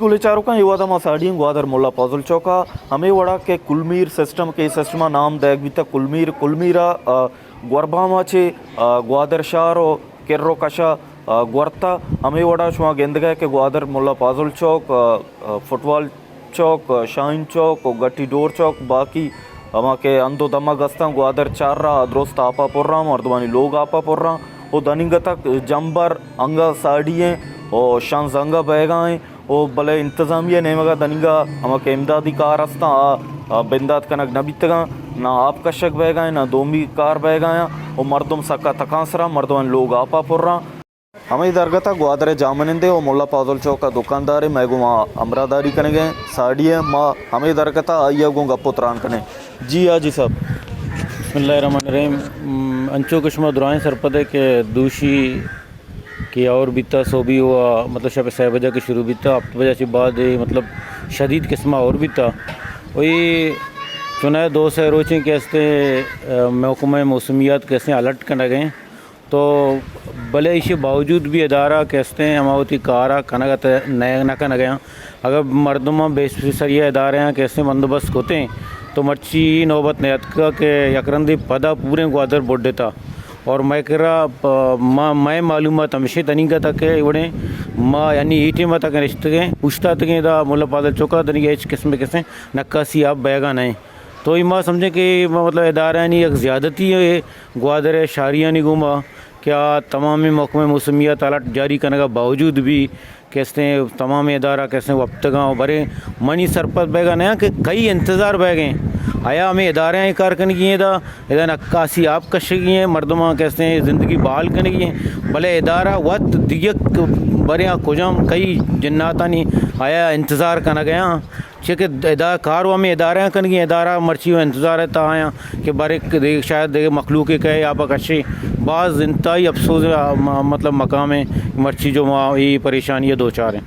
بلے چاروکاں، اے وھد ءَ ما ساڑی ایں گوادر ملا پازل چوک ءَ، ہمے وڑا کہ کلمیر سسٹم، کہ اے سسٹم ءِ نام دئیگ بیتگ کلمیر، کلمیر ءَ، آ، گوربام ءَ چہ، آ، گوادر شہر ءُ کر ءُ کش ءَ، آ، گورت ءَ، ہمے وڑا شما گندگ ءَ کہ گوادر ملا پازل چوک، آ، آ، فٹبال چوک، آ، شاہین چوک ءُ گٹی ڈور چوک، باقی ہما کہ ہند ءُ دمگ استاں، گوادر چار راہ درست آپ ءَ پراں، مردمانی لوگ آپ ءَ پراں ءُ دنیگتک جمبر انگہ ساڑی ایں ءُ شنز انگہ بئیگا ایں۔ ءُ بلے انتظامیہ ءِ نیمگ ءَ دنیگا ہما کہ امدادی کار استاں، آ، آ، بندات کنگ نہ بیتگاں، نہ آپ کشگ بئیگا ایں، نہ دومی کار بئیگا ایں ءُ مردم سکا تکانسرا، مردمانی لوگ آپ ءَ پراں۔ ہمے درگت ءَ گوادر ءِ جاہمنندے ءُ ملا پازل چوک ءِ دکاندارے مئے گوما ہمراہداری کنگ ءَ ایں، ساڑی ءَ ما ہمے درگت ءَ آئی ءَ گوں گپ ءُ تران کنیں۔ جی حاجی صاحب۔ بسم اللہ الرحمن الرحیم۔ م، انچو کہ شما درائیں سرپد ئے کہ دوشی کہ اور بیتا، سوبی ہوا، مطلب شپ سئے بجہ کہ شروع بیتا، ہپت بجہ چہ بعد اے مطلب شدید قسم ءَ اور بیتا۔ ءُ اے چوناہا دو سئے روچیں کہ استیں، آ، محکمہ موسمیات کہ استیں الرٹ کنگ ءَ ایں۔ تو بلے ایشی باوجود بھی ادارہ کہ استیں ہما وتی کار ءَ کنگ ءَ نہ، نہ کنگ ءَ آں۔ اگر مردماں بے سری ادارہ آں کہ استیں بندوبست کتیں تو مرچی نوبت نیاتکا کہ یک رندے پدا پوریں گوادر بڈتا۔ اور مئے کرا پ-، ما، مئے معلومات ہمیشہ تنیگا تک ہے وڑیں ما یعنی ای ٹیم تک نشتگیں، اوشتاتگیں دا ملا پازل چوکا، دنیگا ہچ قسم قسم نکاسی آپ بیگا نہیں۔ تو ای ما سمجھیں کہ ما مطلب ادارہانی یک زیادتی ہے گوادر شہریانی گوما کہ آ تمام محکمہ موسمیات الرٹ جاری کنگا باوجود بھی کہ استیں تمام ادارہ کہ استیں وپتگاں، برے منی سرپد بیگا نیاں کہ کئی انتظار بیگیں۔ آیا ہمیں ادارہ ایں کار کنگی ہیں دا، ادا نکاسی آپ کشگی ہیں، مردماں کہ استیں زندگی بحال کنگی ہیں، بلے ادارہ وت دیگ برے آ کجام کئی جناتانی آیا انتظار کنگ ءَ آں۔ چہ کہ ادا کار و ہمیں ادارہ کنگی، ادارہ مرچی و انتظار ءِ تہا آیاں کہ بارے دگہ شاید دگہ مخلوقے کئے آپ ءَ کشے۔ باز انتہائی افسوس ءِ، م-، مطلب مقام ہے، مرچی جو ما اے پریشانی ءَ دوچار ہیں۔